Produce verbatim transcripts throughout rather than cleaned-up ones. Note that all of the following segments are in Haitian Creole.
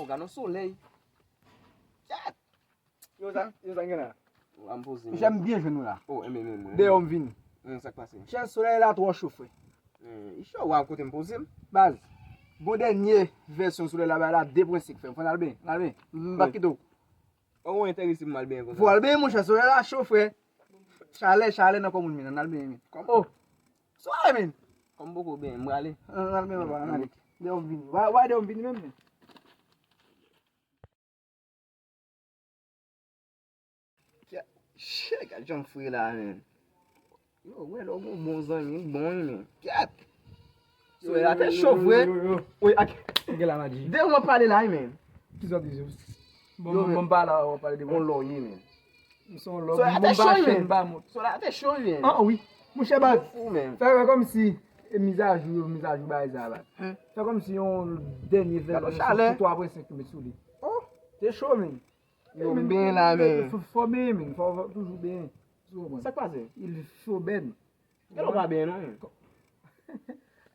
Gade yon solèy. Kèt! Yo sa, yo sa gen la. Wa m poze. Monchè, m byen jwenn nou la. Oh, enben, enben. Deyò m vini. Enben, sa k pase? Chè, solèy la twò cho, frè. Enben, i cho, wa kote m poze m. Baz, bon dènye vèsyon solèy la bay la, de pwen senk, frè. Fò n al benyen, n al benyen. M p ap kite w. Ou enterese m al benyen konsa? Fò al benyen, monchè, solèy la cho, frè. Chalè, chalè nan kò moun, men, n al benyen, men. Oh, swa, men. Kòm poko benyen, m prale. N al benyen, papa, n ale. Deyò m vini. Wa, wa, deyò m vini menm, men. Kèt. Chè, gad jan m fre la, men. Yo, wè, lè w gon bon zanmi, l bon, wi, men. Kèt. Solèy la fè cho, vre. Wi, ak. Gen la, Madji. De w ap pale la, wi, men. Kisa w di, Zeus? Bon, Yo, bon, men. Bon, pa la, w ap pale de On mwen. lòye, men. M se yon lòb. Solèy la Bon, fè pa cho, chen, men. Ba mot. Solèy la fè cho, men. Ah, wi. Monchè, baz. Fou, men. Fè wè kòmsi e mizajou yo, mizajou bagay sa, baz. Hein? Fè kòmsi yon dènye vèl Gade yo chalè. Sou twa pwen senk mèt sou li. Oh. Te cho, men. Yo, m benyen la, men. Fò, fò benyen, men. Fò, fò toujou benyen. Ou konprann? Sa k pase? Il faut benyen. Gade w pa benyen, non, men.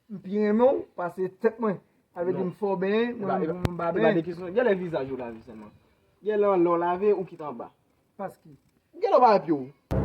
M pi renmen w pase tèt mwen. Sa vle di Non. m fò benyen, E pa, mwen e pa, m pa e pa de benyen. kesyon. Gade vizaj ou lave sèlman. Gade anlè w lave ou kite anba. Paske. Gade w pa pye w.